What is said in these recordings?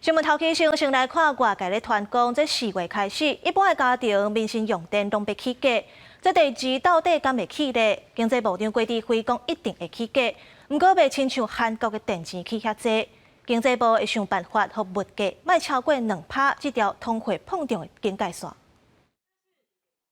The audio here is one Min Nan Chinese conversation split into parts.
新聞頭起先先來看外界咧傳講，這4月開始，一般的家庭民生用電攏欲起價。這地址到底敢會起咧？經濟部長郭智輝講一定會起價，毋過袂親像韓國的電錢起遐濟。經濟部會想辦法，予物價莫超過2趴這條通貨膨脹的警戒線。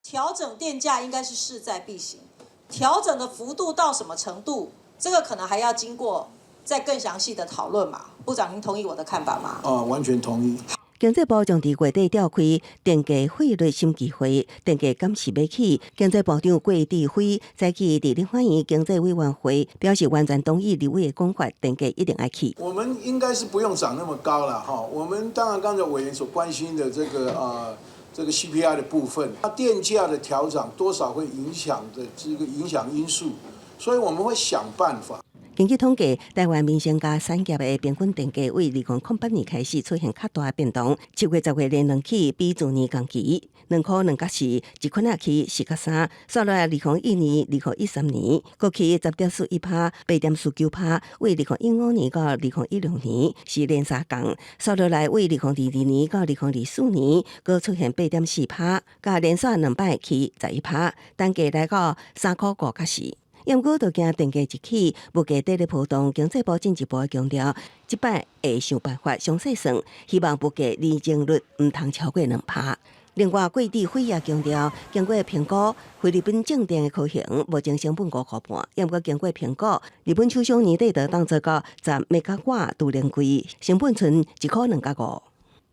調整電價應該是勢在必行，調整的幅度到什麼程度，這個可能還要經過再更詳細的討論嘛。部長，您同意我的看法嗎？哦，完全同意。經濟部將佇月底召開電價費率審議會，電價敢是欲起？經濟部長郭智輝早起佇立法院經濟委員會表示，完全同意立委的講法，電價一定愛起。我們應該是不用漲那麼高了哈。我們當然剛才委員所關心的這個 CPI 的部分，它電價的調漲多少會影響的這個影響因素，所以我們會想辦法。根據統計，台灣民生佮產業的平均電價為2008年開始出現較大變動。7月、10月連兩起，比去年同期2塊2角4，一圈仔起4角3。煞落來2021年、2013年，閣起10.41趴、8.49趴。為2015年到2016年是連三降，煞落來為2022年到2024年，閣出現8.4趴，佮連續兩擺起11趴，單價來到3塊5角4。毋過，就驚電價一起，物價綴咧波動。經濟部進一步強調，這擺會想辦法詳細算，希望物價年增率毋通超過2趴。另外，郭智輝也強調，經過評估，菲律賓正電的可行，目前成本5塊半。毋過經過評估，日本首相年底就當做到10兆瓦儲能櫃，成本賰1塊2角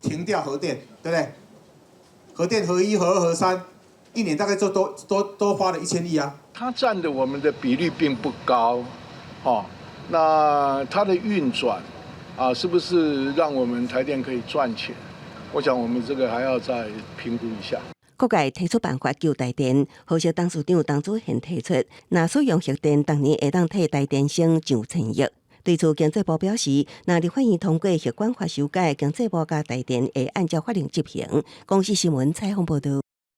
5。停掉核電，對不對？核電核一、核二、核三，一年大概就多多多花了1000億啊。它佔的我們的比例並不高，哦，那它的運轉啊，是不是讓我們台電可以賺錢？我想我們這個還要再評估一下。各界提出辦法救台電，和碩董事長董祖賢提出，若使用核電，逐年會當替台電省上千億。對此，經濟部表示，若立法院通過核管法修改，經濟部佮台電會按照法令執行。公視新聞採訪報導。